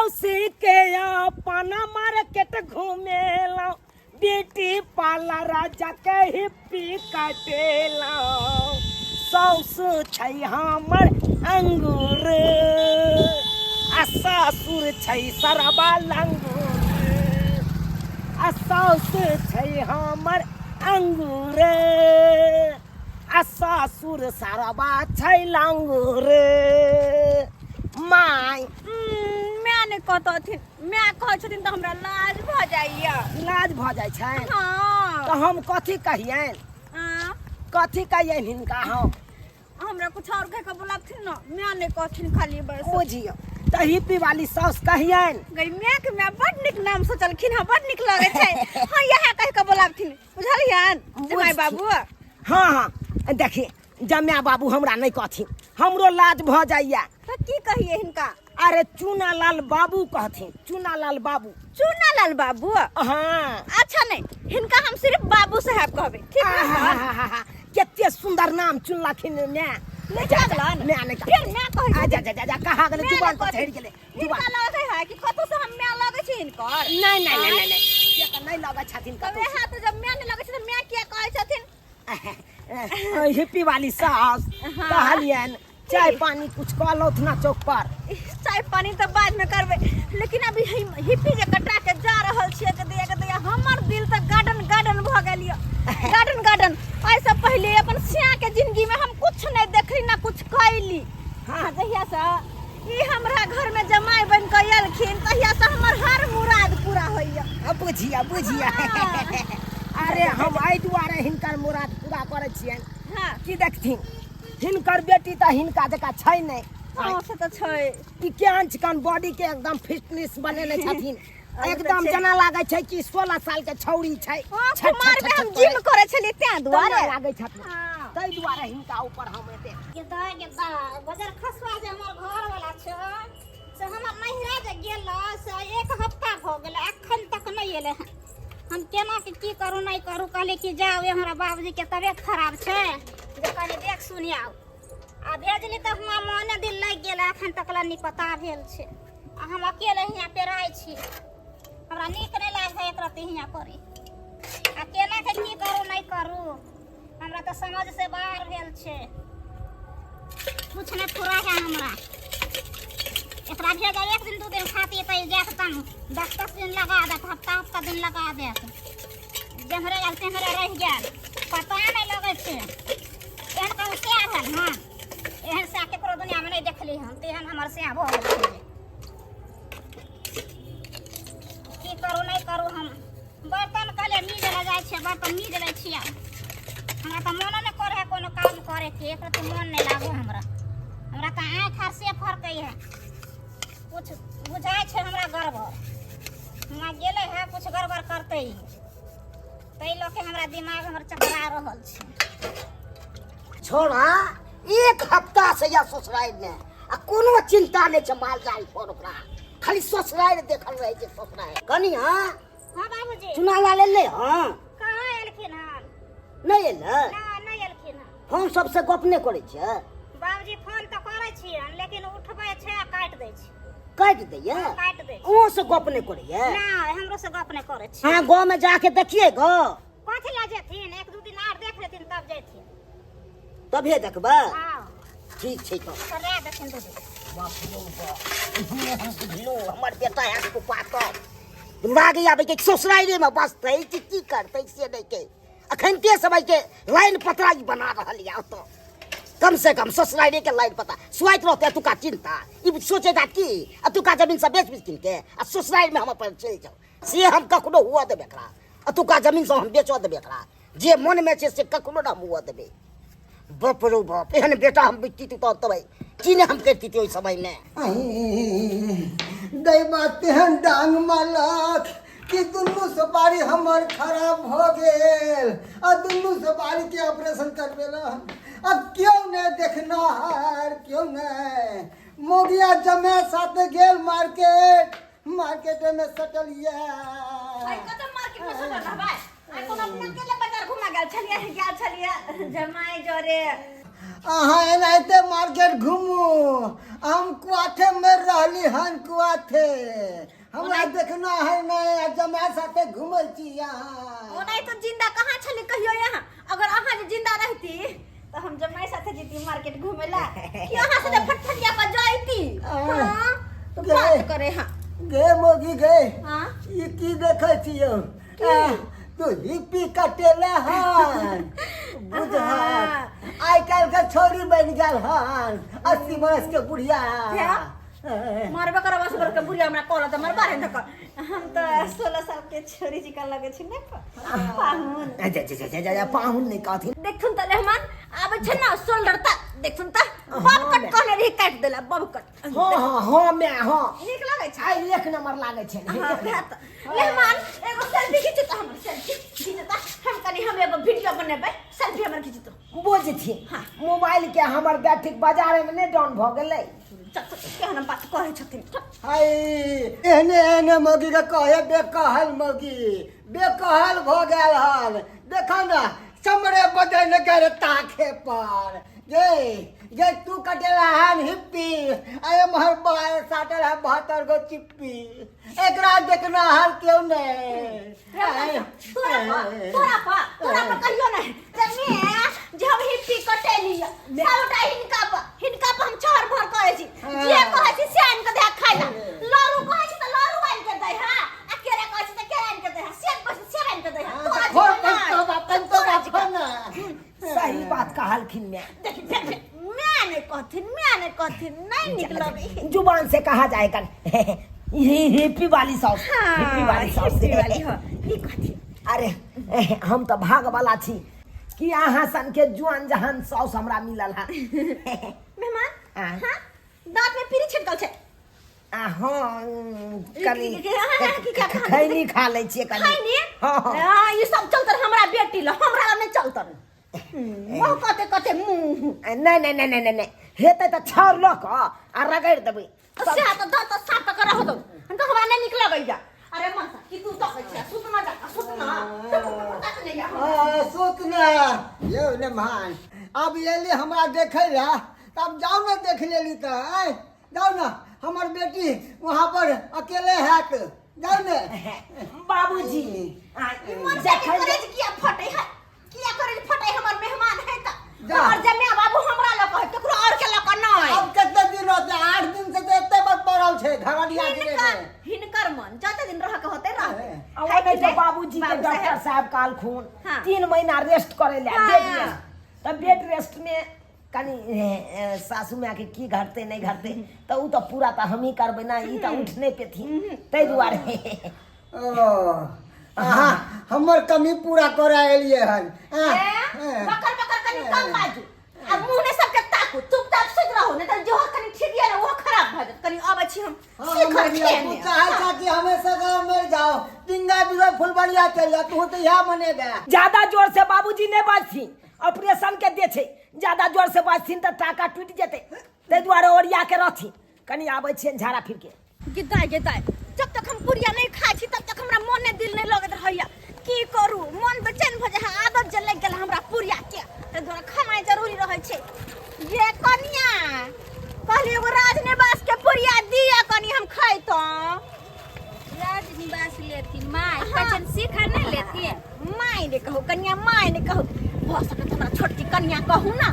सौसी के अपन market घुमेलहुँ, beauty parlour जाके हिप्पी कटेलहुँ। साउस छै हमर अंगूर आ ससुर छै सरबा लंगूर। आ साउस छै हमर अंगूर आ ससुर सरबा छै लंगूर। माय माय नहि कहतथिन, माय कहै छथिन तऽ हमरा लाज भऽ जाइया। लाज भऽ जाइ छै? हँ। तऽ हम कथी कहियनि? आँ? कथी कहियनि हिनका हम? हमरा कुछ और कह के बोलाबथिन न, माय नहि कहथिन खाली बस। बुझियौ तऽ हिप्पी वाली साउस कहियनि। गई माय के माय बड नीक नाम सोचलखिन हँ, बड नीक लगै छै। हँ, इएह कह के बोलाबथिन, बुझलियन जमाई बाबू? हँ हँ, देखी जमाय बाबू हमरा नहि कहथिन, हमरो लाज भऽ जाइया। तऽ की कहिए हिनका? अरे चूना लाल बाबू कहथिन, चूना लाल बाबू। चूना लाल बाबू? हाँ। अच्छा नहीं, हिनका हम सिर्फ बाबू साहब कहबे, ठीक है? आहाहाहा, कते सुंदर नाम चुनलखिन माय। नीक लागलन? माय नहि। फिर माय कहै आ जा जा जा जा, कहाँ गेलै? माय जुबान नहि पर कहथिन। चढ़ि गेलै हिनका जुबान। लगै है कि कतौ से हम माय लगै छी हिनकर? नहीं नहीं नहीं नहीं नहीं, से तऽ नहि लगै छथिन तब कतौ। यहाँ तऽ जब माय नहि लगै छै तऽ माय किया कहै छथिन? हिप्पी वाली सास। हाँ। कहलियनि चाय पानी कुछ कऽ लौथ ना चौक पर। चाय पानी तऽ बाद में करबै, लेकिन अभी हिप्पी जे कटा के जा रहल छियै के दैया के दैया, हमर दिल तऽ गार्डन गार्डन भऽ गेल यऽ, गार्डन गार्डन। एहिसँ पहिले अपन सिया के जिंदगी में हम कुछ नहि देखली ना कुछ कैली। हाँ। जहिया से ई हमरा घर में जमाई बन के एलखिन तहिया से हमर हर मुराद पूरा होइया। अब बुझिया बुझिया। हाँ। अरे हम एहि दुआरे हिनकर मुराद पूरा करै छियनि हाँ। कि देखथिन हिनकर बेटी तऽ हिनका जकाँ छै नहि। हाँ, से तऽ छै। ई केहन चिकन बॉडी के एकदम फिटनेस बनेने छथिन, अरे तऽ एकदम छै। जेना लागै छै कि 16 साल के छौड़ी छै। हाँ, छट, छट, कुमार में छट, हम छट जिम करै। करै छलियै तें दुआरे तेना लागै छथिन। हाँ। ताहि दुआरे हिनका ऊपर हम एते गेदा गेदा बजर खसुआ जे हमर घर वाला छै से हमर नैहरा जे गेल से एक हफ्ता भऽ गेल, अखन तक नहि एलै हन। हम केना के की करू नहि करू, कहली कि जाउ हमरा बाबूजी के तबियत खराब छै जे कनि देख सुनि आउ। आ भेजली तऽ हुआँ मोने दिल लागि गेल, अखन तक लए नहि पता भेल छै। आ हम अकेले हियाँ पेराइ छी, हमरा नीक नहि लागै है एक रत्ती हियाँ परी। आ केना के की करू नहि करू, हमरा तऽ समझ से बाहर भेल छै, कुछ नहि फुरा है हमरा। एकरा भेजब एक दिन दू दिन खातिर तऽ जायत तब 10 10 दिन लगा देत, हफ्ता हफ्ता दिन लगा देत, जेम्हरे गेल तेम्हरे रहि गेल, पता नहि लगै छै। एहन कहूँ सएह भेल हन? एहन सएह ककरो दुनियामे नहि देखली हम, तेहन हमर सएह भऽ गेल छै। की करू नहि करू, हम बर्तन कहले मीज लए जाइ छियै, बर्तन मीज लै छियै। हमरा तऽ मोनो नहि करै है कोनो काम करैके, एक रत्ती मोन नहि लागै हमरा। हमरा तऽ आँखि आर से फरकै है, कुछ बुझाइ छै हमरा गड़बड़। हमरा गेलै है कुछ गड़बड़ करतै ई, ताहि लऽ के हमरा दिमाग हमर चकरा रहल छै। छोड़ा एक हफ्ता से या ससुराल में आ कोनो चिंता नहीं छै माल जाल पर, ओकरा खाली ससुराल देखल रहे छै ससुराल। कनिया। हाँ बाबूजी। चुना लाल एलै? हाँ। कहाँ एलखिन हन? नहि एलै? ना, नहि एलखिन हन। फोन सबसे गप नहि करै छै? बाबूजी फोन तऽ करै छियन, लेकिन उठबै छै आ काटि दै छै। काटि दैया? काटि दै छै। अहूँ से गप नहि करैया? ना, हमरो से गप नहि करै छै। अहाँ गाँव में जाके देखिए गो। कथी लए जेथिन? एक दू दिन आर देख लेथिन तब जेथिन। तभे देखबै? हाँ। ठीक छै तऽ करा देथिन दू दिन। बाप रे बाप, हम बुझलहुँ हमर बेटा हैत कुपातर। दिमाग आबै के ससुराइरे में बसतै कि की करतै से नहि के अखनते समय के लाइन पतरा ई बना रहल यऽ। ओतऽ कम से कम ससुराइरे के लाइन पता सुआइत रहतै एतुका चिंता ई सोचेगा कि एतुका जमीन सब बेच बेच के आ ससुराइर में हम अपन चलि जाउ, से हम कखनो हुअ देबै एकरा? एतुका जमीन सब हम बेचऽ देबै एकरा? जे मन में छै से कखनो ना हम हुअ देबै। बाप रो बाप, एहन बेटा हम बिकती तऽ तबै की नहि हम करिती ओहि समय में। दैबा तेहन डांग मारलक कि दुनू सुपारी हमर खराब भऽ गेल आ दुनू सुपारी के ऑपरेशन करबेलक। आ केओ नहि देखनाहार, केओ नहि। मोगिया जमे साथे गेल मार्केट, मार्केट में सटल ये। आइ कतऽ मार्केट में सटल रहबै? आइ कोनो अपना अकेले बाजार घुमा गेल छलियै, गेल छलियै जमाई जोरे। अहाँ एनाहिते मार्केट घुमू, हम कुआथे में रहली हन, कुआथे हमरा देखना है नहीं, आ जमाय साथे घुमै छी अहाँ। ओनाहि तो जिंदा कहाँ छली कहियो यहाँ। अगर अहाँ जे जिंदा रहती तो हम जमाई साथे जीती मार्केट घूमे ला, कि अहाँ साथे फटफटिया पर जाईती। हाँ तो बात करे। हाँ गे मोगी गे। हाँ ई की देखै छियौ? तू हिप्पी कटेला हन बुझहक, आइ काल्हि के छौरी बनि गेल हन 80 बरस के बुढ़िया। मारबे करब 80 बरस के बुढ़िया हमरा कहलक तऽ मारबा रे धक। हम तऽ 16 साल के छोरी जी का लगे छी ने पाहुन। जा जा जा जा जा, पाहुन नहीं कहथिन। देखथुन तऽ मेहमान आबै छै ने शोल्डर तक, देखथुन तऽ बब कट कहने रही, काटि देला बब कट। हाँ हाँ हाँ मैं हाँ नीक लगै छै। आइ एक नंबर लागै छै। हाँ, वएह तऽ। मेहमान एगो सेल्फी खींचू तऽ, हमर सेल्फी खींचू तऽ, हम कनि हम एगो वीडियो बनेबै, सेल्फी हमर खींचू तऽ। बुझथिन हाँ। मोबाइल के हमर बैटरी बाजारे में नहीं डाउन भऽ गेलै। चल चल, केहन बात कहै छथिन। हाय, एहने एहने मौगी के कहे बेकहल मौगी, बेकहल भऽ गेल हन। देखा ने चमड़े बदल गेल ताखे पर। गे गे तू कटेला हन हिप्पी, अरे मोहर बाल साटल है 72 गो चिप्पी, एकरा देखना हर क्यों नहीं। तोरा पर, तोरा पर, तोरा पर कहियो नहीं जे मैं जे हम हिप्पी कटेली सबटा हिनका पर, हिनका पर हम छहर भर कहै छी। जे कहै छी से आनि के दे खाइ ला। लड़ू कहै छी तऽ लड़ू आनि के दै हा, आ केरा कहै छी तऽ केरा आनि के दै हा, सेब कहै छी सेब आनि के दै हा। तोरा खोल जीवन नहि। पंतो बा, पंतो बा, खोल ना। सही बात कहलखिन मैं। देख देख, मैं नहीं कहथिन, मैं नहीं कहथिन, नहीं निक लगै। जुबान से कहा जाएगा हिप्पी वाली सॉस। हाँ, हिप्पी वाली सॉस। हिप्पी वाली, हाँ, ई कहथिन। अरे हम तऽ भाग वाला छी कि अहाँ सन के जुआन जहान सॉस हमरा मिलल है। मेहमान हाँ। हाँ दांत में पीरी छिटकल छै। आ हाँ कनी खैनी खा लै छियै कनी। खैनी? हाँ हाँ। हाँ, ई सब चलतन हमरा बेटी ल, हमरा ल नहि चलतन। मुँह कते कते मुँह। नहि नहि नहि नहि नहि, हेतै तऽ छाउर लऽ कऽ आ रगड़ि देबै। से तऽ दऽ तऽ साफ कऽ रह दौ, हम तऽ हमरा नहि नीक लगैया। अरे मनसा की तू तकै छियै? सुतना जा, सुतना तक नहीं या। सुतना यौ ने मान, अब एली हमरा देखै ला, तब जाउ ने देख लेली तऽ आय जाउ ने, हमर बेटी वहाँ पर अकेले हैत, जाउ ने। बाबूजी मन जखन करेज किया फटे है, किया करेज फटे? हमर मेहमान है तऽ जा। हमर जमिया बाबू हमरा लग है, केकरो और के लग नहीं। अब कते दिन रहते? 8 दिन से तऽ एते बार पड़ल छै घरडिया गिरे हिनकर में। हिनकर मन जते दिन रह के होते रहते। आ ओ नहि तऽ बाबूजी के बाबू डॉक्टर साहेब। साहब कहलखुन हाँ। 3 महीना रेस्ट करे ला, हाँ। Bed rest. तऽ बेड रेस्ट में कनी सासू माय के की घटते नहीं घटते तऽ उ तऽ पूरा तऽ हमही करबै ना, ई तऽ उठ नहि पेथिन, ताहि दुआरे। ओ अहाँ हमर कमी पूरा करे एलियै हन। ए, बकर बकर कनी कम बाजू आ मुँह ने सबके ताकू, चुपचाप सुति रहू, नहीं तऽ जोहो कनी ठीक ये ने ओहो खराब भऽ जायत। कनी अबै छी हम हाँ, शिखर मरिया, तू खेने। चाहे छा कि हमेशा गाँव मर जाओ, टिंगा बिगड़ फुलबरिया चल जा, तू तो यहाँ मनेगा। ज्यादा जोर से बाबूजी नहीं बाजथिन, ऑपरेशन के दे छै, ज्यादा जोर से बाजथिन तऽ टाका टूटि जेतै, ताहि दुआरे ओरिया के रहथिन। कनी आबै छियनि झाड़ा फिर के। गिदाय गिदाय, जब तक हम पुरिया नहीं खाइ छी तब तक हमरा मन नहि दिल नहीं लगैत रहैया। की करू, मन बेचैन भऽ जाइ है, आदत जे लागि गेल हमरा पुरिया के, ताहि दुआरे खेनाइ जरूरी रहै छै। ये कनिया कहली एगो राजनिवास के पुरिया दिअ कनी हम खैतौं। राजनिवास लेथिन माय? हाँ। कचन सीखा नहीं लेथिन। माय ने कहू कनिया, माय ने कहू, भऽ सकत हमरा छोटकी कनिया कहू ना,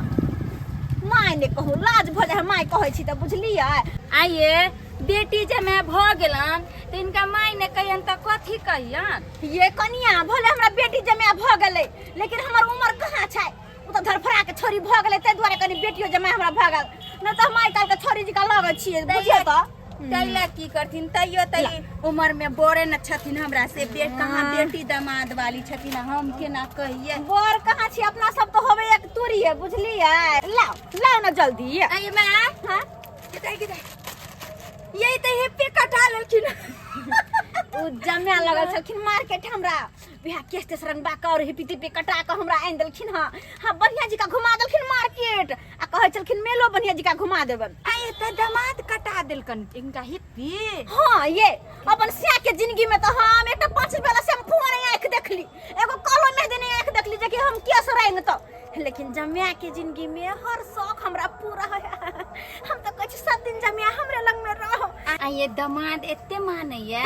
माय ने कहू, लाज भऽ जाइ है माय कहै छी तऽ, बुझलियै? आइए बेटी जमे भऽ गेलन तऽ इनका माय ने कहियन तऽ कथी कहियन? ये कनिया भले हमरा बेटी जमे भऽ गेलै, लेकिन हमर उमर कहाँ छै? ओ तऽ धरफड़ा के छोरी भऽ गेलै, ताहि दुआरे कनि बेटियो जमाइ हमरा भऽ गेल, नहि तऽ हम आइ काल्हि के छोरी जकाँ लगै छियै, बुझियौ तऽ। तै लए की करथिन, तैयो तऽ ई उमर में बड़े न छथिन हमरा से, बे कहाँ बेटी दामाद वाली छथिन, आ हम केना कहिए? बर कहाँ छी, अपना सब तऽ होबे एक तुरिये, बुझलियै? लाउ लाउ ने जल्दी। आइए माय। हाँ। किताई किताई, यही तऽ हेप्पे कटा लेलखिन। ओ जमाए लगल छलखिन मार्केट, हमरा वएह केस तेस रंगबा कऽ और हिप्पी तिप्पी कटा कऽ हमरा आनि देलखिन। हँ हँ, बढ़िया जी का घुमा देलखिन मार्केट, आ कहै छलखिन मेलो बढ़िया जी का घुमा देबन। आ एतऽ दामाद कटा देलकन इनका हिप्पी? हाँ, ये अपन सिया के जिंदगी में तो हम एकटा 5 रुपया वाला शैम्पू नहीं आँख देखली, एगो कालो मेहंदी नहीं आँख देखली, जे कि हम केस रंग तो लेकिन जमिया के जिंदगी में हर शौक हमरा पूरा है। हम तो कहै छी सब दिन जमिया हमरे लग में रहो। आ ये दमाद एते मानैया?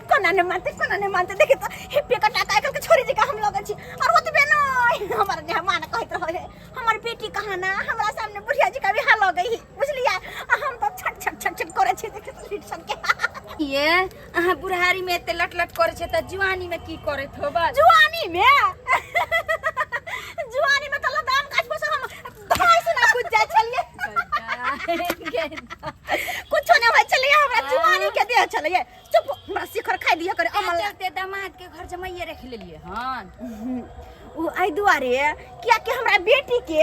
कोना ने मानते, कोना ने मानते। देखे तो हिप्पे कटा के आइकल के छोरी जी का हम लगन छी और ओतबे नहीं हमर जे मान कहैत रहे है हमर बेटी कहाँ ना हमरा सामने बुढ़िया जी का बियाह लग गई बुझलियै। आ हम तो छट छट छट छट करे छी देखे तो लिट सन के। ये अहाँ बुढ़ारी में एते लट लट करे छे त जुआनी में की करैत होबा? जुआनी में, जुआनी में तो लदाम गाछ पर से हम धाय से ना कूद जाय छलियै, कुछो नहीं होय छलियै हमरा जुआनी के देह छलियै। चुप, हमरा शिखर खाइ दिय करे अमल। चलते दामाद के घर जमाइए रख लेलिए हन। ओ एहि दुआरे कियाकि हमरा बेटी के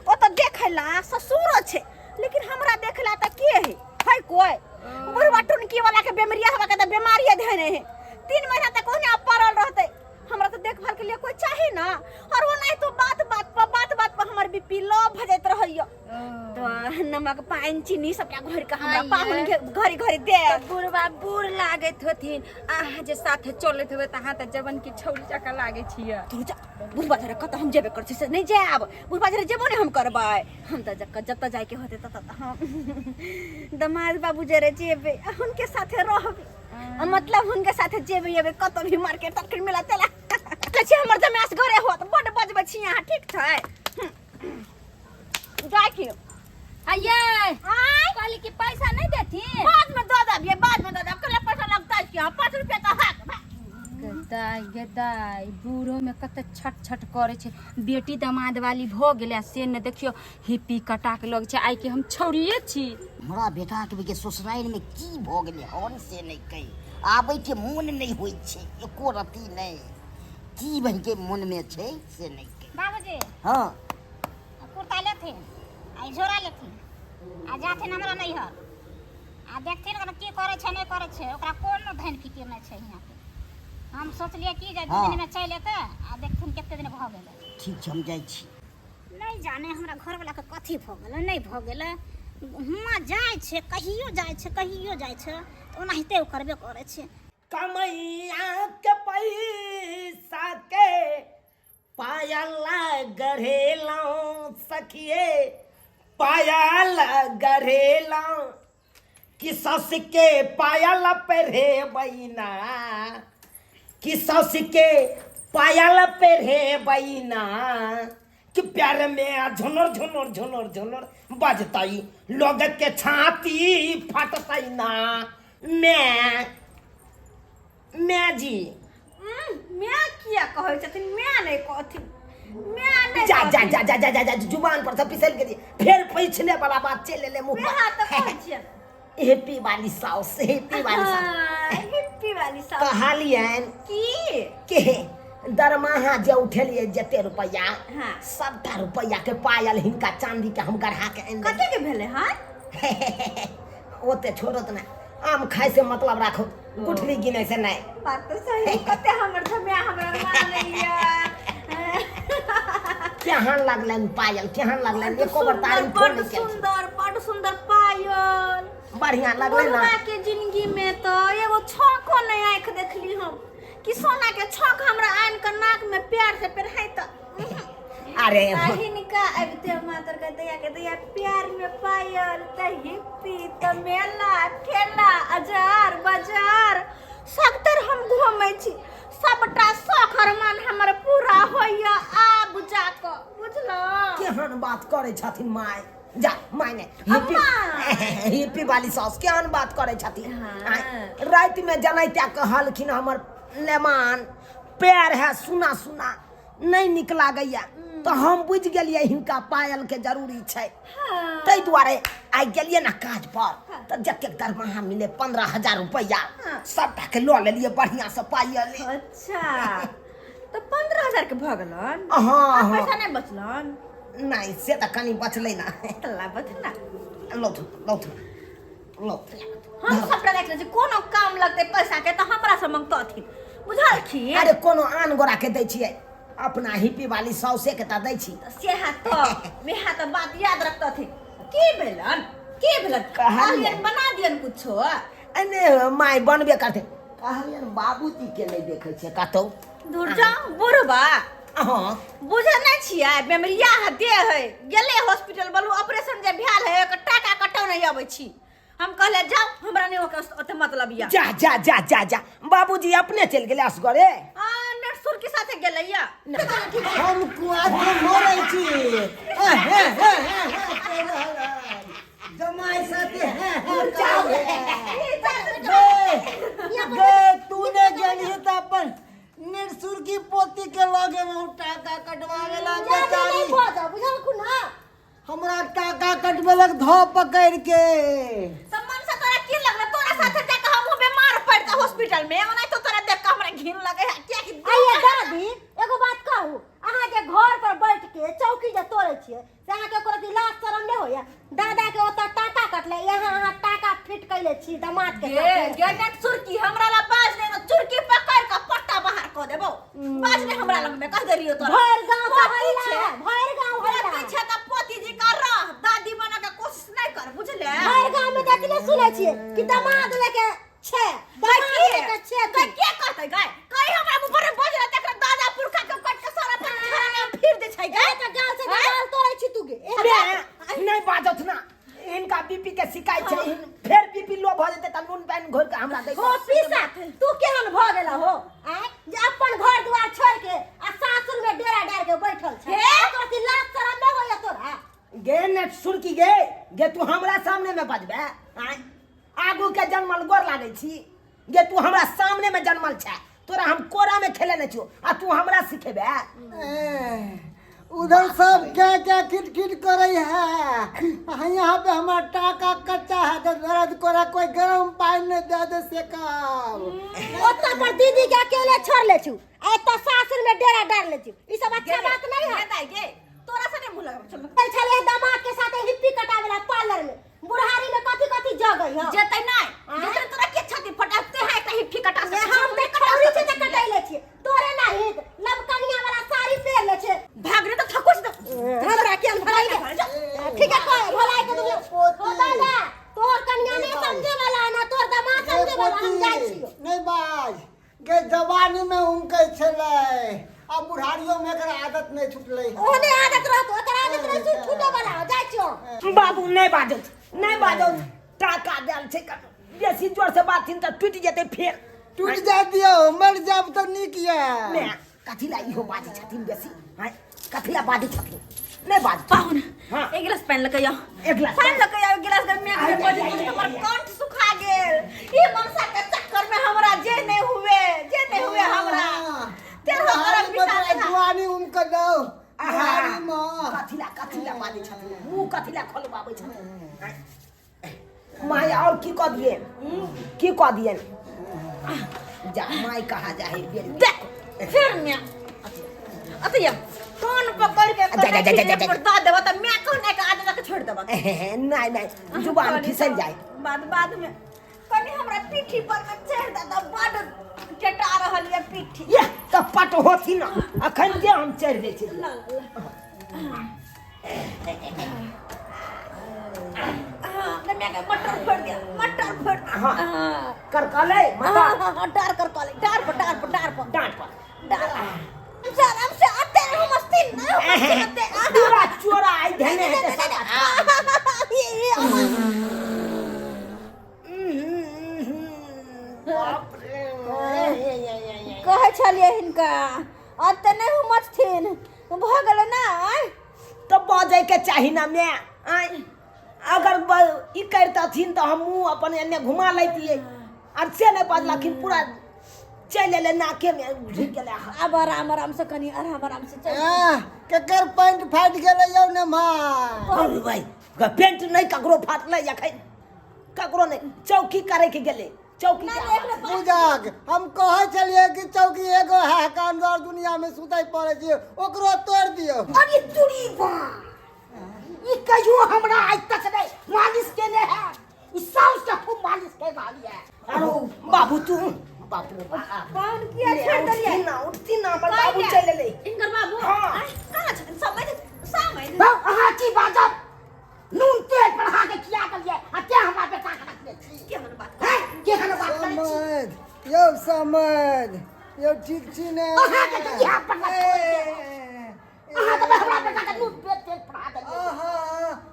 ओतऽ देखैला ससुरो छै, लेकिन हमरा देखला तऽ के है? है कोई बुढ़वा टुनकी वाला के बेमरिया हवा के तऽ बीमारी धेने है, 3 महीना तक ओहने पड़ल रहते। हमरा तऽ देखभाल के लिए कोई चाही ना, और वो नहीं तो बात बात पर बात बात पर हमर बीपी लो भऽ जाइत रहैया। तो नमक पानि चीनी सबटा घोरि के हमरा पाहुन के घड़ी घड़ी दे। बुढ़वा बूढ़ लागैत होथिन, अहाँ जे साथे चलैत होबै तऽ अहाँ तऽ जवन की छौरी जकाँ लागै छियै। तू जा बुढ़वा जरे कतऽ हम जेबे करै छी से नहि जायब, बुढ़वा जरे जेबो नहि हम करबै। हम तऽ जतऽ जतऽ जायके होतै ततऽ तऽ हम दमाद बाबू जरे जेबै आ हुनके साथे रहबै, मतलब हुनके साथे जेबै अबै कतऽ भी मार्केट तार्केट मेला तेला। कहै छी हमर जमास घरे होत, बड्ड बजबै छी अहाँ, ठीक छै जाइ छी। आइए कहली कि पैसा नहीं देथिन? बाद में दऽ देबियै, बाद में दऽ देब, कले पैसा लगतै कि 5 रुपया तऽ हाथ। गदाई गदाई बूढ़ो में कते छट छट करे छै, बेटी दमाद वाली भऽ गेलै आ से ने देखियो हिप्पी कटा के लग छै। आइ के हम छौड़िए छी। हमरा बेटा के के ससुरारि में की भऽ गेलै हन से नहि कहि आबै के मोन नहि होइ छै एको रत्ती नहि, की बहि के मोन में छै से नहि कहि। बाबूजी हाँ कुर्ता लेथिन आ ई झोरा लेथिन आ जाथिन हमरा नैहर आ देखथिन ओकरा की करै छै नहि करै छै, ओकरा कोनो धन फिकिर नहि छै हियाँ पे। हम सोचलियै कि जे 2 दिन में चलि एतै आ देखथिन कते दिन भऽ गेलै। ठीक छै हम जाइ छी। नहि जाने हमरा घरवला के कथी भऽ गेलै नहि भऽ गेलै, हुआँ जाइ छै कहियो जाइ छै कहियो जाइ छै तऽ ओनाहिते ओ करबे करै छै। कमैया के पैसा के पायल गढ़ेलहुँ सखिए, पायल गढ़ेलहुँ कि सस के पायल पहिरेबैना, कि सस के पायल पहिरेबैना, कि प्यार में झुनुर झुनुर झुनुर झुनुर बजतई लोग के छाती फटतई ना। मैं जी मैं किया कहै छथिन? मैं नहीं कहथिन, मैं नहीं जा जा कहथिन। जा जा जा जा जा जुबान पर से फिसल गेली, फेर पैछले वाला बात चलि एलै मुँह मैं पर। तऽ कहै छियनि। हेप्पी वाली साउस, हेप्पी वाली साउस। हाँ, हिप्पी वाली साउस। कहलियनि की के दरमाहा जे उठेलियै जते रुपैआ हाँ। सबटा रुपैआ के पायल हिनका चांदी के हम गढ़ा के आनि कते के भेलै हन? ओते छोड़त ने, आम खाय से मतलब राखो, गुठली गिनै से नहीं। बात तो सही, कते हमर झमिया हमरा मानैया। केहन लगलनि पायल, केहन लगलनि? एको बार तारीफ बड्ड नहीं केलखिन। सुंदर, बड्ड सुंदर पायल, बढ़िया लगलै ना? बुढ़वा के जिंदगी में तो एगो छौंको नहीं आँख देखली हम कि सोना के छौंक हमरा आन के नाक में प्यार से पेरहाई त। अरे हिनका अबिते मातर के दैया के दैया प्यार में पायल त हिप्पी त मेला ठेला अजार बाजार सबतर हम घूमै छी, सबटा शौक अरमान हमर पूरा होइया आब जाकऽ, बुझलौ? केहन बात करै छथिन माय, जा माय ने हिप्पी अम्मा। हिप्पी वाली साउस केहन बात करै छथिन। हाँ। राति में जनैते कहलखिन हमर लेमान पैर है सुना सुना नहीं निक लागैया, तो हम बुझि गेलियै हिनका पायल के जरूरी छै। हाँ। ताहि दुआरे आइ गेलियै ने काज पर तऽ जतेक दरमाहा मिले 15,000 रुपैआ हाँ। सबटा के लऽ लेलियै बढ़िया से पायल। अच्छा तऽ 15,000 के भऽ गेलन? हाँ, आ हाँ। पैसा नहि बचलन? नहीं से तऽ कनि बचलै ना। लाबथ ना। लौथ लौथ लौथ। हम सबटा राखि लै छी, कोनो काम लगतै पैसा के तऽ हमरा से मंगतथिन, बुझलखिन? अरे कोनो आन गोरा के दै छियै, अपना हिप्पी वाली सौसे के तऽ दै छी। सेहा तऽ मेहा तऽ बात याद रखतथिन। की भेलन, की भेलन? कहलियनि। कहलियनि बना दियन कुछो। अने माय बनबे करतै। कहलियनि बाबूजी के नहि देखै छियै कतौ। दूर जाओ बुढ़बा। हाँ। बुझै नहि छियै, बेमरिया है देह है, गेलै हॉस्पिटल बोलू ऑपरेशन जे भेल है ओकर टाका कटौ नहि अबै छी। हम कहले जाओ, हमरा नहि ओकर ओते मतलब या। जा जा जा जा जा, बाबूजी अपने चलि गेलै असगरे। आ नटसुर के साथे गेलै या। हम कुआं के मरै छी। हे, हे, हे, हे, हे, कहि रहल है। जमाइ साथे हे, हे, करै है। गे, गे, तू ने गेलही तऽ अपन निरसुर की पोती के लगे में टाका कटवावे ला बेचारी। बुझल ना? हमरा टाका कटबेलक धो पकड़ के। सम्मान से तोरा की लगल? तोरा साथे जाके हम बीमार पड़ के हॉस्पिटल में, ओना तो तोरा देख के हमरा घिन लगे है किया कि। आइए दादी, एगो बात कहू, अहाँ जे घर पर बैठ के चौकी जे तोड़ै छियै से अहाँके ओकर अथी लाज शरम नहि होइया? दादा के ओतऽ टाका कटले, यहाँ अहाँ टाका फिट कैले छी दामाद के गे साथे। गे नेट सुरकी, हमरा ला बाज नहीं, चुरकी पकड़ के पट्टा बाहर क देबो। बाज नहीं हमरा लग में, कह देलियो तोरा। भरि गाँव के पोती हल्ला छै। है, भरि गाँव हल्ला। पोती छै त पोती जी का रह, दादी बना के कोशिश नहीं कर, बुझले? भरि गाँव में तऽ एतने सुनै छियै कि दामाद लेके छै, दामाद लेके छै। त के कहतै गाय? कहीं हमरा मुंह पर बजला त एकरा दादा पुरखा के कट के सारा पर झड़ा में फिर दे छै गाय। तऽ गाल से गाल तोड़ै छी तू गे। बे, नहि बाजत ना, हिनका बीपी के शिकायत छै। फेर बीपी लो भऽ जेतै तऽ नून पानि घोरि कऽ हमरा दै। हो पीसा, तू केहन भऽ गेला हो आँय जे अपन घर दुआर छोड़ के आ सासुर में डेरा डाल के बैठल छै? हे? तोरा की लाज शरम नहि होइया तोरा? गे ने सुरकी, गे गे, तू हमरा सामने में बजबे आँय? आगू के जनमल गोर लागै छी गे। तू हमरा सामने में जनमल छै, तोरा हम कोरा में खेलेने छियो आ तू हमरा सिखेबे? ए, उधर सब क्या क्या किट किट करे है आ यहाँ पे हमार टाका कच्चा है तो दर्द कोरा, कोई गरम पानी नहीं दे दे से कब। ओतऽ पर दीदी के अकेले छोड़ ले छु आ एतऽ सासुर में डेरा डाल ले छु, ई सब अच्छा बात नहीं है। गे दाई गे, तोरा से नहीं मुंह लगब, चल। गेल छलै दामाद के साथे हिप्पी कटावे ला पार्लर में, बुढ़ारी में कथी कथी जगै है। जेतै नहीं, जेतै तोरा के छाती फटाते है कहीं हिप्पी कटा से सकै हम छी, तऽ कटा छौरी छै सकै तऽ छी। कटैले छियै, तोरे नाही लबकनिया वाला साड़ी पहिर ले छै। भाग रे, तऽ थकुच दे। हमरा के भलाई के ठीक है, कह भलाई के दुनिया। पोती। हो दादा, तोहर कनिया नहीं समझे वाला ना तोहर दामाद गे समझे वाला, हम जाइ पोती, छियो। नहीं बाज गे, जवानी में उनके छलै आ बुढ़ारियो में एकर आदत नहीं छुटलै है। ओहने आदत रहतो, एकर आदत रहै छै छूटे वाला, जाइ छियो। बाबू नहि बाजत, नहि बाजत, टाका देल छै, बेसी जोर से बाजथिन तऽ टूटि जेतै फेर। टूट जा दियौ, मर जाब तऽ नीक यऽ। ने कथी ला इहो बाजै छथिन बेसी आँय? कथी ला बाजै छथिन? नहि बाज। पाहुन। हाँ। एक गिलास पानि लऽ के आउ। एक गिलास पानि लऽ के आउ, एक गिलास। गर्मी आइ, में आइ, आइ, आइ, हमर आइ। कंठ सुखा गेल। ई मनसा के चक्कर में हमरा जे नहीं हुए, जे नहीं हुए हमरा तेरह बुढ़ारी बरख बिता में देला। जुआनी उनके दौ बुढ़ारी में। कथी ला, कथी ला बाजै छथिन? मुँह कथी ला खोलबाबै छथिन आँय? माय और की कह दिए, की कह दिए? जा माय कहा जा है बेर देख फिर म्या अतया कान पकड़ के जा, जा, जा, जा, जा, जा। पर दा देबा त म्या कहने के आदत के छोड़ देबा। नहीं नहीं, जुबान फिसल जाए। बाद बाद में कनी हमरा पीठी पर में चढ़ दे त बड टेटा रहल ये पीठी। ये तऽ पट होती ना, अखन जे हम चढ़ि जाइ छी। ला ला हाँ, म्या के मटर फोड़ दिया, मटर फोड़। हाँ। हाँ। करकलै मटर। हाँ, हाँ, डार कर कॉले, डार पर, डार पर, डार पर। डाँट पर। डार हमसे आराम से आते रहो, मस्ती ना मस्ती करते। पूरा चोरा आई धेने हेतै साला। ये आवाज। बाप रे। कहै छलियै हिनका एते नहि हुमचथिन, भऽ गेलै ना आँय? तऽ बजैके चाही ना माय आँय। अगर ई करितथिन तऽ हम मुँह अपन एन्ने घुमा लैतियै, आर से नहि बजलखिन, पूरा चलि एलै, नाकेमे ढुकि गेलै। आब आराम आराम से, कनि आराम आराम से चल। आह, केकर पैंट फाटि गेलै यौ ने माय? अरे भाई, पेंट नहि ककरो फाटलै एखन, ककरो नहि। चौकी करैके गेलै, चौकी के आवाज। पूजाक हम कहै छलियै कि चौकी एगो है कान और दुनिया में सुतै पड़ै छै, ओकरो तोड़ि दियौ। अरे तुरी बा, ई कहियो हमरा आज तक नहीं मालिश केने है, ई साउस के खूब मालिश कर रहली है। अरे बाबू, तू बाप रे बाप। पाहुन, किया छोड़ि देलियै? उठती ना, उठती ना, हमर बाबू चलि एलै। हिनकर बाबू? हाँ। आँय, कहाँ छथिन? समझ समझ। बाबू, अहाँ की बाजब? नून तेल पर अहाँके खिया देलियै आ ते हमरा बेटा के रखने छी। केहन बात हैं? केहन बात करै छी? समझ यौ, समझ यौ, ठीक छी ने? अहाँके तऽ इएह पर ए, अहाँ तऽ हमरा बेटा के नून पेट तेल पढ़ा देलियै। आहा,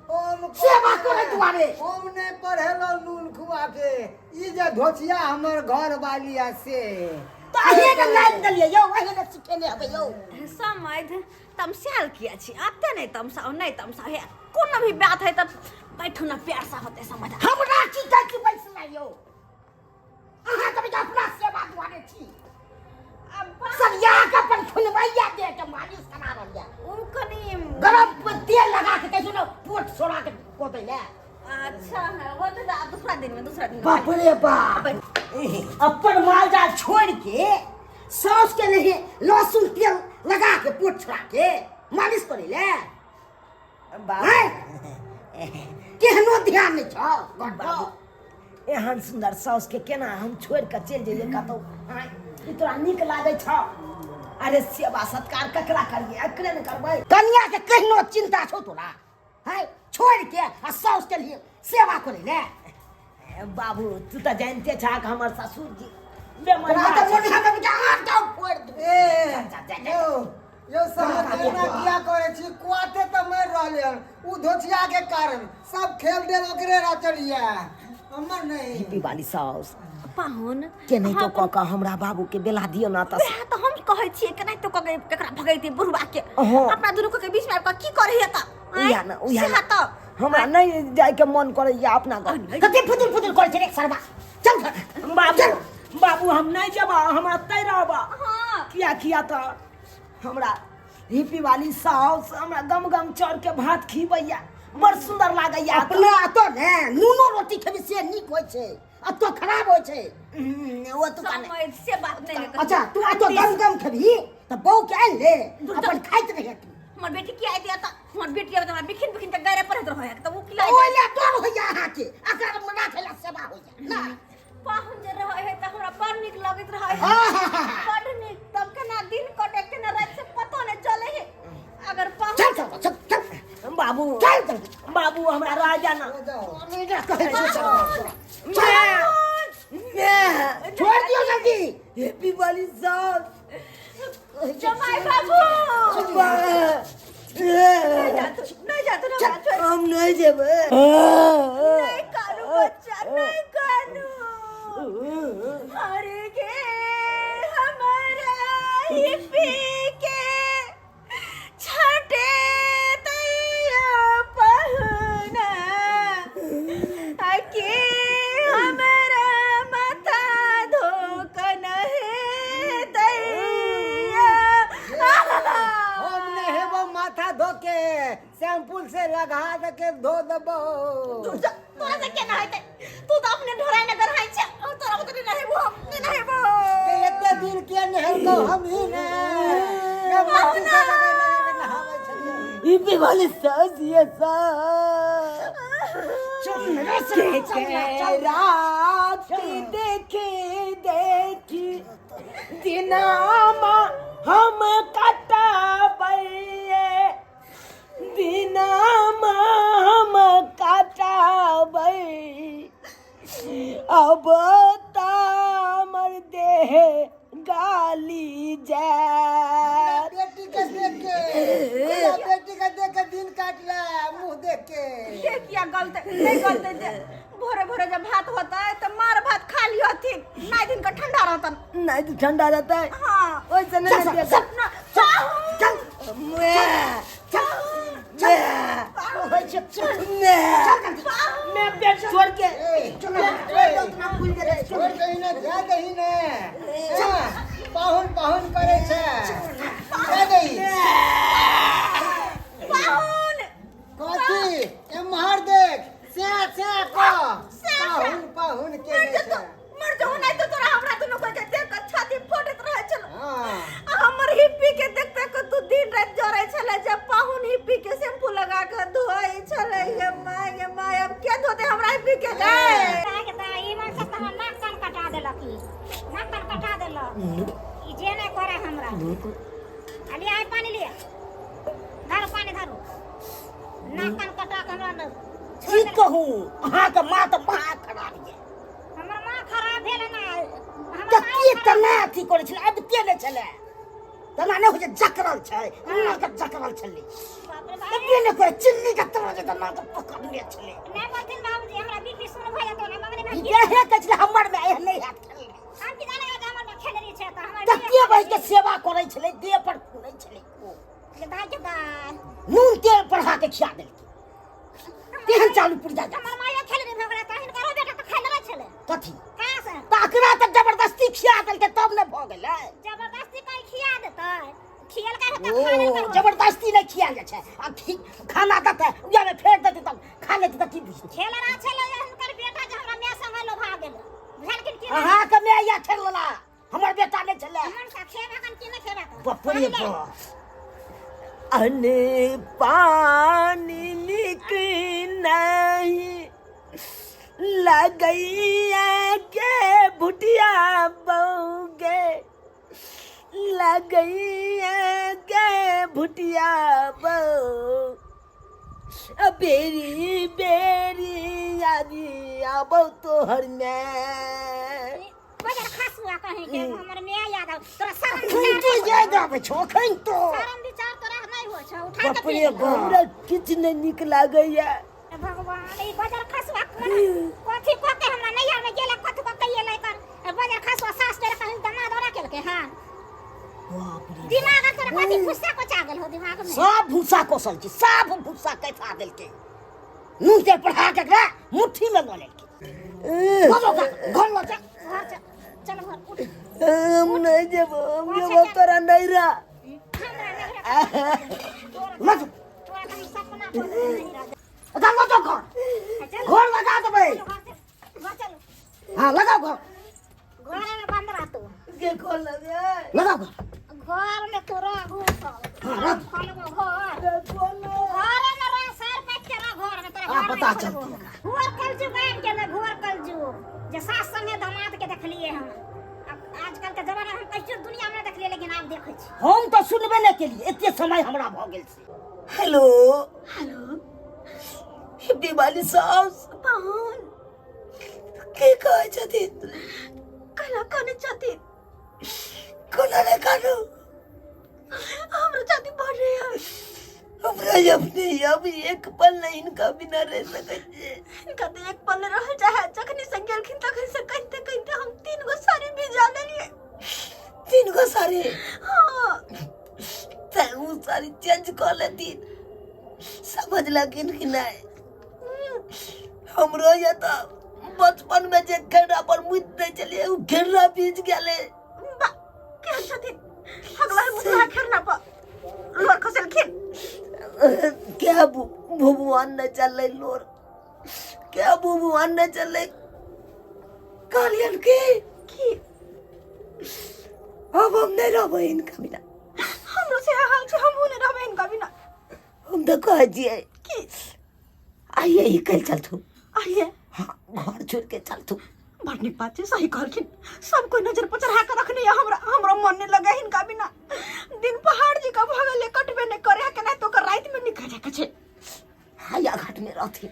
हम सेवा करै दुआरे। हम नहि पढ़ेलहुँ नून खुआ के ई जे धोचिया हमर घर वाली आ से तऽ अहीं ने लाइन देलियै यौ, अहीं ने सिखेने हेबै यौ। समैध तमसायल किया छी? एते नहि तमसाउ, नहि तमसाउ। हे कोनो भी बात है तब बैठू ना, प्यार से होते समाधान। हमरा की कहै छी बैसला यौ? अहाँ तऽ अपना सेवा दुआरे छी। सरिया के अपन खुनबैया दे के मालिश करा रहल यऽ। ओ कनि गरम तेल लगा के कहै छै ने पोट सोरा के कऽ दै लए। अच्छा है, वो तो आप दूसरा दिन में, दूसरा दिन में। बाप रे बाप, अपन माल जाल छोड़ के साउस के नहीं लहसुन तेल लगा के पोट छोड़ा के मालिश करे ले। बाबू, केहनो ध्यान नहीं छौ घर पर। बाबू, एहन सुंदर साउस के केना हम छोड़ के चलि जइयै कतौ? आँय, ई तोरा नीक लागै छौ? अरे सेवा सत्कार ककरा करियै? एकरे ने करबै। कनिया के केहनो चिंता छौ तोरा? है छोड़ के आ साउस के लिए सेवा करे ले। ए, बाबू, तू तऽ जानते छाक हमर ससुर जी बेमरिया तोरा तऽ छै। मोन हमे बेटा आर जाउ फोड़ दे। ए जा, जा, जा। यौ यौ साहब, एना किया करै छी? कुआते तऽ मरि रहलै हन उ धोचिया के कारण। सब खेल देल ओकरे रचल ये, हमर नहीं। हिप्पी वाली साउस पाहुन केनाहितो कऽ कऽ हमरा बाबू के बेला दियौ ने तऽ। वएह तऽ हम कहै छियै, केनाहितो कऽ के केकरा भगैतै बुढ़वा के। हँ। अपना दुनू के बीच में आबि कऽ की करै तऽ? उएह ने, उएह ने। सएह तऽ हमरा नहि जायके मन करैया अपना घर। कते फुदुर फुदुर करै छै रे सरबा, चल घर। बाबू, बाबू, हम नहि जेबा, हम एतहि रहबा। हाँ। किया? किया तऽ हमरा हिप्पी वाली साउस हमरा गम गम चाउर के भात खिबैया, बड़ सुंदर लागैया। अपना एतऽ ने नूनो रोटी खेबी से नीक होइ छै, एतऽ खराब होइ छै। ओ तो काने समझ से बात नहीं ने। अच्छा, तू एतऽ गम गम खेबही तऽ बहू के आनि ले, अपन खाइत रहिहे तू। हमर बेटी की आयत तऽ? हमर बेटी आबे तऽ हमरा बिखिन बिखिन के गारे पढ़ैत रहै तऽ ओ खिलाइ। ओहि लए डर होइया अहाँके, अकरा राखै लए सेवा होइया ना। पाहुन जे रहै है तऽ हमरा बड़ नीक लगैत रहै है। हाँ। बड़ नीक। तब केना दिन कटे केना राति से पतो नहि चले है अगर पाहुन। चल चल चल चल। बाबू। चल चल। बाबू, हमरा रह जाना। जाओ। कहै छी चल, मैं मैं छोड़ दियौ जल्दी। हिप्पी वाली साउस। जमाई बाबू, नहीं जातु, नहीं जातु ना, हमरा छोड़। हम नहीं जेबै। नहीं कानू बच्चा, नहीं कानू। अरे के हमारा हिप्पी के छठे तैया पहुना के हमारा माथा धोकन है तैया। हम नहेबो माथा धो के, शैम्पू से लगा दे के धो देबो। तोरा से केना हेतै? तू तऽ अपने ढोराइ ने गढ़ाइ छै, तोरा ओतने नहेबो हम, नहि नहेबो। के एते दिन के नहेलको? हम ही ने के माटी से लगा लगा के नहाबै छलियै। हिप्पी वाली साउस ये साउस चल रे चल, चल के चल। रात देखी देखी दिनामा हम कटाबैये, दिनामा हम कटाबै। अब तामर देह गाली जाए। बेटी के देख के, हमरा बेटी के देख के दिन काटला मुंह देख के। के किया गलते नहीं गलते जे भोरे भोरे जब भात होता है तो मार भात खा लियो थी, नहीं दिन का ठंडा रहता। नहीं तो ठंडा रहता है। हाँ। वैसे नहीं। चल, देखा। चल, ना चाहूं। चल मैं चल चल, होइ छै, चल। मैं चल जल्दी। मैं पेट छोड़ के ए, चल, चल, उतना भूल गेलै। छोड़ दही ने, जा दही ने। हाँ, पाहुन पाहुन करे छै, जा दही। पाहुन। कथी? एम्हर देख, से से क पाहुन पाहुन के मर नै जतो, छै। मर जाओ, नहीं तो तोरा हमरा दुनू को के देख के छाती फटैत रहै छल। हाँ। आ हमर हिप्पी के देखते के तू दिन रात जरै छले, जब पाहुन हिप्पी के शैम्पू लगा के धोई छले। ये माय, ये माय, अब के धोते हमरा हिप्पी के गए? के तऽ ई मन सब तऽ हमर नाक कान कटा देलक, ई नाक कान कटा देलक। ई जे नहि करे हमरा। आ लिया आइ पानि, लिया धरू, पानि धरू। नाक कान कटा के हमरा न की कहू, अहाँके माँ तऽ महा खराब यऽ। हमर माँ खराब भेल ने? हमर तऽ माँ की तना अथी करै छलै, अबिते नहि छलै। तना नहि होइ छै जकरल छै एना के जकरल छलै। बाप रे बाप। तबे ने कोइ चिल्ली के तरह जे तना के पकड़ने छलै। नहि बोलथिन बाबूजी, हमरा बीपी शुरू भऽ जेतौ ने मगने ई भाई। देहे कहै छलै हमर में एहन नहि हैत खेलने। हम की जाने जे हमर में खेलरी छै तऽ हमर तऽ के बहि के सेवा करै छलै, देह पर फूलै छलै ओ। के दाइ के दाइ। नून तेल बढ़ा के खिया देलकै। तेहन चालू पुर्जा जा। हमर मायो खेलरी भऽ गेलै तऽ हिनकरो बेटा तऽ खेलरे छलै। कथी? कहाँ से? तऽ अकरा तऽ जबरदस्ती खिया देलकै तब ने भऽ गेलै। जबरदस्ती कहीं खिया देतै? खियलकै तऽ ओ खा लेलकै। जबरदस्ती नहि खियाल जाइ छै। आ खाना देतै उएहमे फेर देतै तब खा लेतै तऽ की बुझतै? खेल रहा छलै हुनकर बेटा जे हमरा माय संगे लोभा गेलै, बुझलखिन कि नहि? अहाँके माय या खेल लेला, हमर बेटा नहि छलै। हमर सा खेबा कन की नहि खेबा कन? बाप रे बाप। अने पानी निक नहीं लगैया के भुटिया बौगे, लगैया के भुटिया बौ, बेरी बेरी यादी आबौ तोहर में। बजर खासुआ कहीं के हमर my याद आउ तोरा। शरम अखन विचार तो याद आबै छौ अखन तो। शरम विचार तोरा नहि होइ छौ? उठा के बाप रे फेंक। बाप। हमरा किछु नहि नीक लागैया। भगवान, ई बजर खसुआ कोन कथी कऽ के हमरा नैहर में गेलै, कथी कऽ के एलै कर बजर खसुआ सास तोरा कहीं दमाद ओरा केलकै। हँ, बाप रे, दिमाग तोरा कथी भुस्सा कोचा गेल हो दिमाग में? सब भूसा कोसल छी, सब भूसा कैसा देलकै। नून तेल पढ़ा के एकरा मुट्ठी में लऽ लेलकै। लऽ जाओ घर, लऽ जा। घर चल, चल घर, उठ। हम नहीं जेबो, हम जेबो तोरा नैरा। हमरा नैहरा लऽ जाओ। तोरा कहीं सपना पर नैहरा। अच्छा लऽ जाओ घर। चल। घर लगा देबै। घर चल, घर चल। हाँ, लगाओ घर। घर में बंद रह तू। के खोल लगे? लगाओ घर। घर में तू रह घुसल। हाँ, रख। खोलबो घर? घर में रह, सर पाट के रह घर में तोरा। हाँ, घर पता में चलती खोलबो। है। घोर कलजुग आबि गेलै, घोर कलजुग जे सास संगे दामाद के देखलिए हम। अब आजकल के जमाना हम कहियो दुनिया में नहि देखलिए, लेकिन आब देखै छी। हम तऽ सुनबे नहि केलिए, एते समय हमरा भऽ गेल से। हेलो। हेलो। हिप्पी वाली सास। पाहुन। के कहै छथिन? कहला काने छथिन? कोना ने कानू। हमरा छाती बढ़ रही है। हमरा अपने अभी एक पल नहीं इनका बिना रह सकै छियै। हिनका तऽ एक पल नहि रहल चाहे। जखनी से गेलखिन तखन से कहिते कहिते हम 3 गो साड़ी भिजा लेलिए। 3 गो साड़ी? हाँ। तऽ उ साड़ी चेंज कऽ लेथिन, समझलखिन कि नहि? हमरो ये तऽ बचपन में जे घेरा पर मुति दै छलियै उ घेरा भीज गेलै। बा, केहन छथिन? हगला मुसला खेरना पर लोर खसेलखिन। क्या भगवान न चललै लोर, क्या भगवान न चललै। कहलियन की की अब हम नहीं रहबै इनका बिना। हमरो से हाल छै, हमहूँ नहि रहबै हिनका बिना। हम तऽ कहै छियै की आइए ही कल चलथु। आइए? हाँ, घर छोड़ के चलथु। बड़ नीक बात छै, सही कहलखिन। सब कोई नजर पर चढ़ा के रखने ये हमरा। हमरो मन नहीं लगे हिनका बिना। दिन पहाड़ जी का भऽ गेलै, कटबे नहि करे है। केनाहितो ओकर राति में निकल जाय के छै। हाया घाट में रहथिन।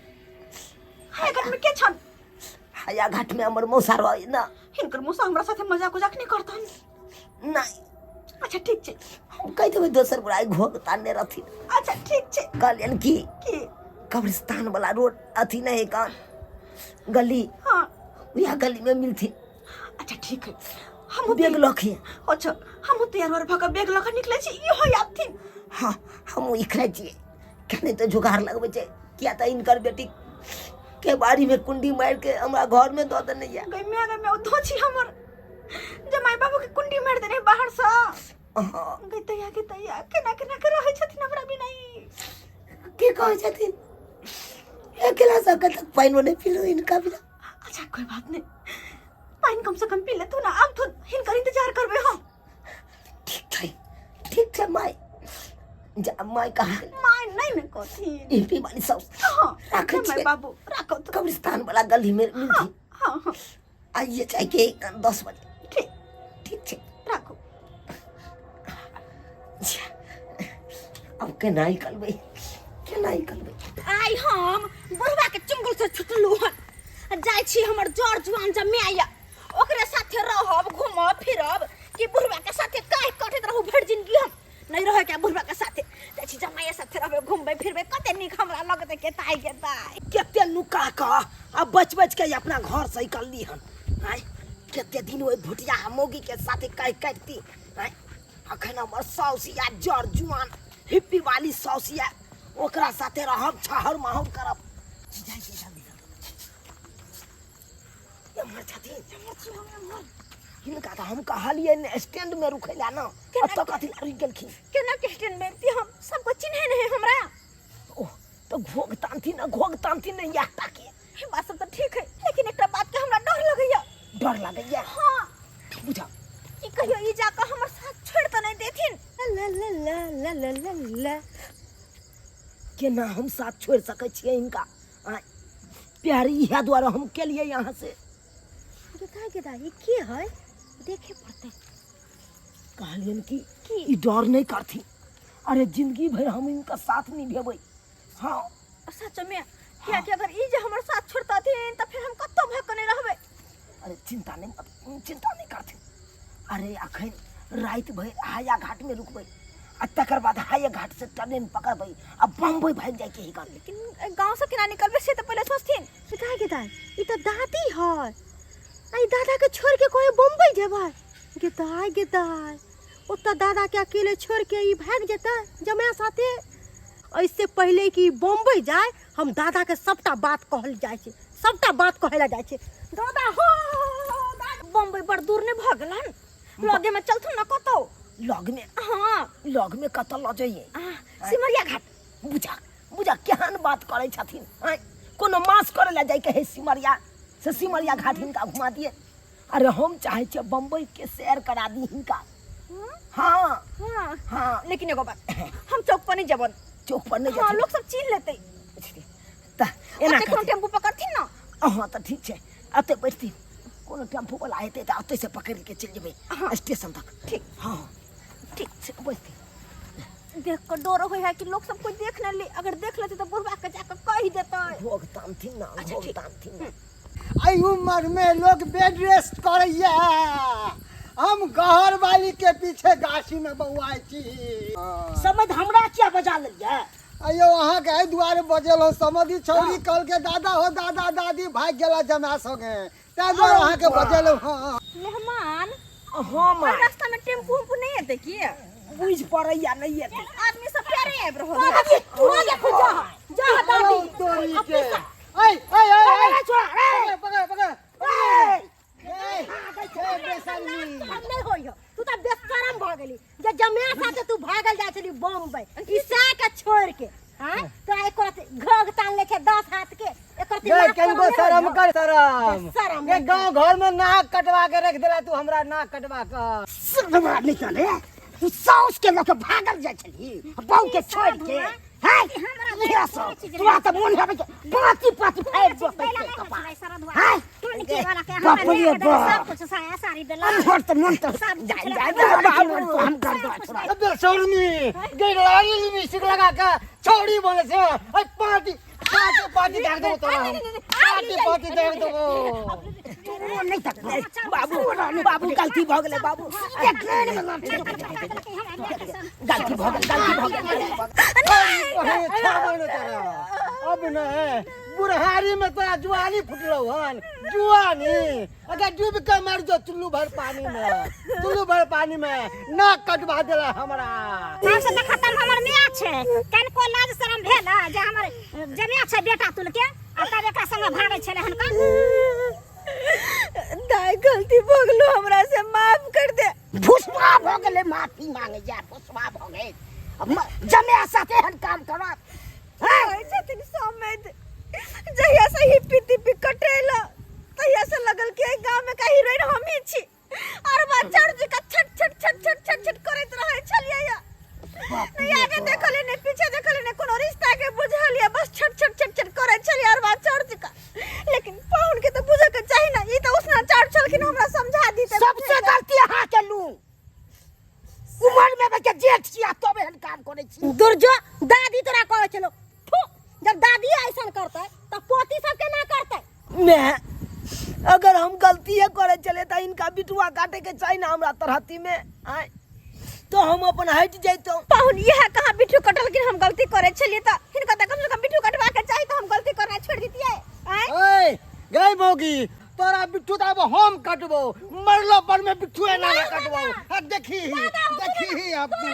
हाया घाट में के छन? हाया घाट में हमर मौसा रहे ना। हिनकर मौसा हमरा साथे मजाक उजाक नहीं करतन? नहीं। अच्छा ठीक छै। हम कहि देबै दोसर बुढ़ाई घोघ तानने रहथिन। अच्छा ठीक छै। कहलियन की की कब्रिस्तान वाला रोड अथी नहीं कान गली। हाँ। वह गली में मिलथिन। अच्छा ठीक है, हम बैग लखिए। अच्छा, हम तैयार वार भऽ के बैग लऽ के निकलै छी, इहो आबथिन। हाँ, हम इखलै छियै कने तऽ जुगाड़ लगबै छै, किया तऽ हिनकर बेटी के बाड़ी में कुंडी मारि के हमरा घर में दऽ देने यऽ। गै my, गै my, ओ धोछी हमर जमाई बाबू के कुंडी मारि देने बाहर सँ। हाँ। गै तैया, गै तैया, केना केना के रहै छथिन हमरा बिना ई? की कहै छथिन? एक गिलास अखन तक पानिओ नहि पीलहुँ हिनका बिना। अच्छा कोई बात नहीं, पानि कम से कम पी लेतू ना। आब तो हिनकर इंतजार करबै हम। ठीक छै, ठीक छै माय। जा माय कहाँ गेलै? माय नहीं ने कहथिन। ई पी वाली सब। हाँ। राखै माय छियै। बाबू राखो तो। कब्रिस्तान वाला गली में मिलथिन। हाँ हाँ। आइए जाइके 10 बजे। ठीक। ठीक छै। राखू। अब केना निकलबै, केना निकलबै? आइ हम बुढ़वा के चुंगल से छुटलू हन, जाइ छी हमर जर जुआन जमाय ओकरे साथे रहब, घूमब फिरब कि बुढ़वा के साथे काहे कटैत रहू भरि जिंदगी हम। नहीं रहे के बुढ़वा के साथे। जाइ छी जमाइए साथे रहबै, घुमबै फिरबै, कते नीक हमरा लगतै के ताई के ताई। कते नुका कऽ आ बच बच के अपना घर से निकलली हन। आँय, कते दिन ओहि भुटिया मौगी के साथे कहि काटती। आँय, अखन हमर साउस या जर जुआन हिप्पी वाली साउस या, ओकरा साथे रहब, छहर माहौर करब। जाइ छी जल्दी जल्दी। एम्हर छथिन, एम्हर छी हम, एम्हर। हिनका तऽ हम कहलियै ने स्टैंड में रुकै ला ना, एतऽ कथी ला रुकि गेलखिन? केना के स्टैंड में अबिती हम? सबको चिन्है नहीं हमरा। ओह, तऽ घोघ तानथिन ने, घोघ तानथिन ने इएह ताके। ई बात सब तऽ ठीक है, लेकिन एकटा बात के हमरा डर लगैया। डर लगैया? हाँ। बुझा की कहियो ई जाकऽ हमर साथ छोड़ि तऽ नहि देथिन? ला ला ला ला ला ला ला। केना हम साथ छोड़ि सकै छियै हिनका? आँय, प्यार इएह दुआरे हम केलियै यहाँ से। गेदा गेदा, ई की है? देखे पड़तै। कहलियन कि ई डर नहीं करथिन। अरे जिंदगी भर हम इनका साथ निभेबै। हाँ। सच में? किया कि अगर ई जे हमर साथ छोड़तथिन तऽ फिर हम कतौ भाग के नहीं रहबै। अरे चिंता नहीं, चिंता नहीं करथिन। अरे अखन राति भरि हाया घाट में रुकबै आ तकर बाद हाया घाट से ट्रेन पकड़बै आ बम्बई भागि जाइके ही कर। लेकिन गांव से केना निकलबै से तऽ पहिले सोचथिन। गेदा गेदा, ई तऽ दादी है, आ ई दादा के छोड़ के कोई बम्बई जेबै? गेदा गेदा, ओतऽ दादा के अकेले छोड़ के ई भागि जेतै जमाय साथे? ऐसे पहले कि बम्बई जाए हम दादा के सबटा बात कहल जाइ छै, सबटा बात कहै ला जाइ छै। दादा हो, दादा, बम्बई बड़ दूर नहीं भऽ गेलन? लगे में चलथुन ना कतौ। लग में? हाँ। लग में कतऽ लऽ जइयै? सिमरिया घाट। बुझा बुझा केहन बात करै छथिन। आँय, कोनो मास करै ला जाइके है सिमरिया से सिमरिया घाट हिनका घुमा दिए? अरे हम चाहै छियै बम्बई के सैर करा दी हिनका। हाँ। हाँ। हाँ। लेकिन एगो बात, हम चौक पर नहीं जेबन। चौक पर नहीं? हाँ, जेथिन? लोग सब चिन्ह लेतै। तऽ एना ओते कोनो करथिन। टेम्पू पकड़थिन ना। हाँ तऽ ठीक छै, एतै बैठथिन, कोनो टेम्पू वाला हेतै तऽ ओतै से पकड़ि के चलि जेबै स्टेशन तक। ठीक। हाँ ठीक छै, बैठथिन। देख के डर होइ है कि लोग सब कोई देख न ले, अगर देख लेते तो बुढ़वा के जाके कहि देतै। भोग तानथिन ना। अच्छा, भोग ठीक। तानथिन ना। एहि उम्र में लोग बेड रेस्ट करैया, हम घर वाली के पीछे गाछी में बौआइ छी। समझ हमरा किया बजा लेलियै? अयो, अहाँके एहि दुआरे बजेलहुँ, समधि छौड़ी कहल के दादा हो दादा दादी भागि गेला जमा संगे, ताहि दुआरे अहाँके बजेलहुँ। हँ मेहमान। हाँ माय। रास्ता में टेम्पू उम्पू नहीं एतै की? बुझि पड़ैया नहीं एतै। आदमी सब प्यारे आबि रहल है। तू देखो, जा जा दादी। तोरी के, ऐ ऐ ऐ ऐ, छोड़ा रे। पकड़ पकड़। ए, ए ए बेशर्मी। हम नहीं होई हो, तू तऽ बेशरम भऽ गेली जे जमाय साथे तू भागल जाइ छली बम्बई ई सै के छोड़ के। हाँ, तोरा एको रत्ती घोघ तान ले छै 10 हाथ के, एको रत्ती गे लाज कनिको शरम शरम नहि कर, शरम। शरम गे नहि। गांव घर में नाक कटवा के रख देला तू हमरा, नाक कटवा के। सदमा निकले, तू साउस के लऽ के भागल जाइ छली बहू के छोड़ के। हैं, इएह सब तोरा तऽ मोन हेबै बाती पाती फाड़ि देतै कपार। हैं, बाप रे बाप। सब कुछ साया साड़ी देला। हमर तऽ मोन तऽ सब जाइ कुछ जाइ लगा जाइ, बाबू हम कर दो छोड़ा। बेशर्मी, गे लाली लिपस्टिक लगा के छौड़ी बने से, ऐ पार्टी पार्टी पार्टी दाग देबो तोरा हम, पार्टी पार्टी दाग देबो। तू नहि तकबै। बाबू बाबू, गलती भऽ गेलै बाबू, गलती भऽ गेल, गलती भऽ गेल, गलती भऽ गेल। ओहे छाबो न तोरा अब न, बुढ़ारी में तोरा जुआनी फुटलौ हन, जुआनी। अगर डूब के मर जो चुल्लू भर पानी में, चुल्लू भर पानी में नाक कटवा देला हमरा। हमसे तऽ खत्म हमर माय छै, कनिको लाज शरम भेल जे हमर जमाय छै बेटा तुल के, आ तब एकरा संगे भागै छलै हनका। दाई, गलती भऽ गेलो हमरा से, माफ कर दे। भुसवा भऽ गेलै, माफी मांगे जा, भुसवा भऽ गेल। अब जमाय साथे एहन काम करत? हैं? कहै छथिन समेत, जहिया से हिप्पी तिप्पी कटेला तहिया से लगल कि एहि गाँव में का हीरोइन हमही छी, और बच्चा जी का छट छट छट छट छट छट करैत रहै छलियै या। नहीं आगे देखलियै, नहीं पीछे देखलियै, नहीं कोनो रिश्ता के बुझलियै, बस छट छट छट छट करै छलियै और बात चढ़ जी का। लेकिन पाहुन के तो बुझे के चाही ना, ई तो उसना चार छलखिन, हमरा समझा दी। सबसे गलती अहाँ के लू, उमर में बच्चा जेठ छी आ तब एहन काम करै छी। दुर्जो, दादी तोरा कहै छलो, थू, जब दादी ऐसन करतै तऽ पोती सब केना करतै? मैं अगर हम गलती करे चले तो इनका बिटुआ काटे के चाही ना हमरा तरहती में। आय, तऽ हम अपन हटि जैतहुँ। पाहुन इएह कहाँ बिट्ठू कटलखिन, हम गलती करै छलियै तऽ हिनका तऽ कम से कम बिट्ठू कटवा के चाही, तऽ हम गलती करनाइ छोड़ि दितियै। आँय ओए गई मौगी, तोरा बिट्ठू तऽ आब हम कटबो, मरलो पर में बिट्ठू एना ना कटबो। आ देखी देखी अब तू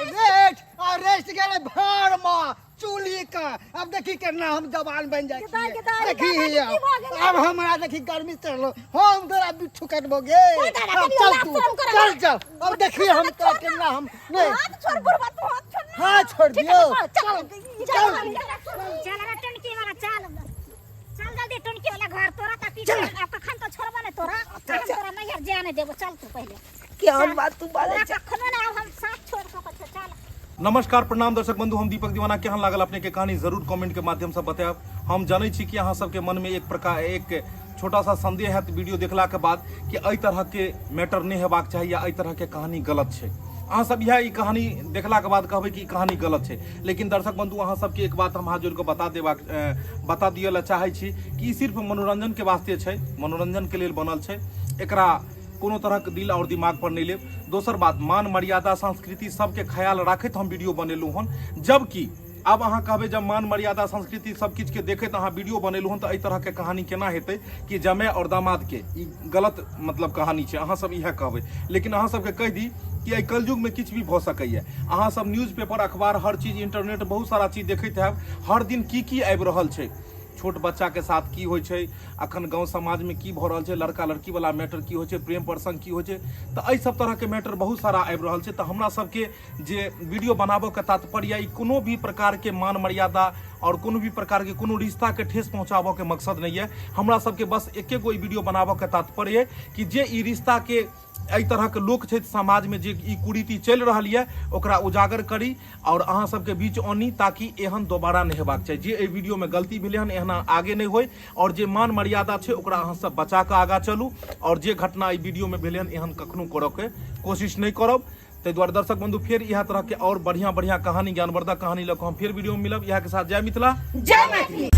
रेस्ट आ रेस्ट गेले भाड़ में चूल्ही का। अब देखी केना हम जवान बन जाइ दाइ छियै। के दाइ, देखी दादा के की भऽ गेलै? अब हमरा देखी गर्मी चढ़लो, हम तोरा बिट्ठू कटबो गे। दादा, अब कनी चल लाज तू, शरम करऽ। चल चल, अब देखी हम तोरा केना हम नहीं हाथ छोड़ बुढ़वा, तू हाथ छोड़ ना। हाँ छोड़ ठीक दियो। है, चल चल चल चल रे टनकी वाला, चल चल जल्दी टनकी वाला घर। तोरा त पीछे अब कखन तो छोड़बो ने तोरा, हम तोरा नैहर जाए नहीं देबो। चल तू पहिले। केहन बात तू बाजै तोरा छै? कखनो ने आब हम साथ छोड़ सकै छौ। चल। नमस्कार, प्रणाम दर्शक बंधु, हम दीपक दीवाना। केहन लागल अपने के कहानी जरूर कमेंट के माध्यम से बतायब। हम जानै छी कि अहाँ सबके मन में एक प्रकार एक छोटा सा संदेह है वीडियो देखला के बाद कि एहि तरह के मैटर नहीं हेबाक चाही या एहि तरह के कहानी गलत छै। अहाँ सब इएह ई कहानी देखला के बाद कहबै कि ई कहानी गलत छै, लेकिन दर्शक बंधु अहाँ सबके एक बात हम हाथ जोड़ के बता देबाक बता दिअ लए चाहै छी कि ई सिर्फ मनोरंजन के वास्ते छै, मनोरंजन के लेल बनल छै। एकरा कोनो तरहक दिल और दिमाग पर नहीं लेब। दोसर बात, मान मर्यादा संस्कृति सबके ख्याल राखैत हम वीडियो बनेलहुँ हन, जबकि आब अहाँ कहबै जब मान मर्यादा संस्कृति सब किछुके देखैत अहाँ वीडियो बनेलहुँ हन तऽ एहि तरहके कहानी केना हेतै कि जमाय और दामादके ई गलत मतलब कहानी छै, अहाँ सब इएह कहबै। लेकिन अहाँ सबके कहि दी कि एहि कलयुगमे किछु भी भऽ सकैए। अहाँ सब न्यूज़ पेपर अखबार हर चीज इंटरनेट बहुत सारा चीज देखैत हैब, हर दिन की की आबि रहल छै, छोट बच्चाके साथ की होइ छै, अखन गाँव समाजमे की भऽ रहल छै, लड़का लड़की वाला मैटर की होइ छै, प्रेम प्रसंग की होइ छै, तऽ एहि सब तरहके मैटर बहुत सारा आबि रहल छै। तऽ हमरा सबके जे वीडियो बनाबऽके तात्पर्य ई कोनो भी प्रकारके मान मर्यादा और कोनो भी प्रकारके कोनो रिश्ताके ठेस पहुँचाबऽके मकसद नहि यऽ। हमरा सबके बस एके गो ई वीडियो बनाबऽके तात्पर्य यऽ कि जे ई रिश्ताके एहि तरहके लोक छथि समाजमे, जे ई कुरीति चलि रहल यऽ ओकरा उजागर करी और अहाँ सबके बीच आनी, ताकि एहन दोबारा नहि हेबाक चाही। जे एहि वीडियोमे गलती भेलै हन एहना आगे नहि होय, और जे मान मर्यादा छै ओकरा अहाँ सब बचा कऽ आगाँ चलू, और जे घटना एहि वीडियोमे भेलै हन एहन कखनो करऽके कोशिश नहि करब। ताहि दुआरे दर्शक बंधु फेर इएह तरहके और बढ़िया बढ़िया कहानी, ज्ञानवर्धक कहानी लऽ कऽ हम फेर वीडियोमे मिलब। इएह के साथ जय मिथिला, जय मैथिली।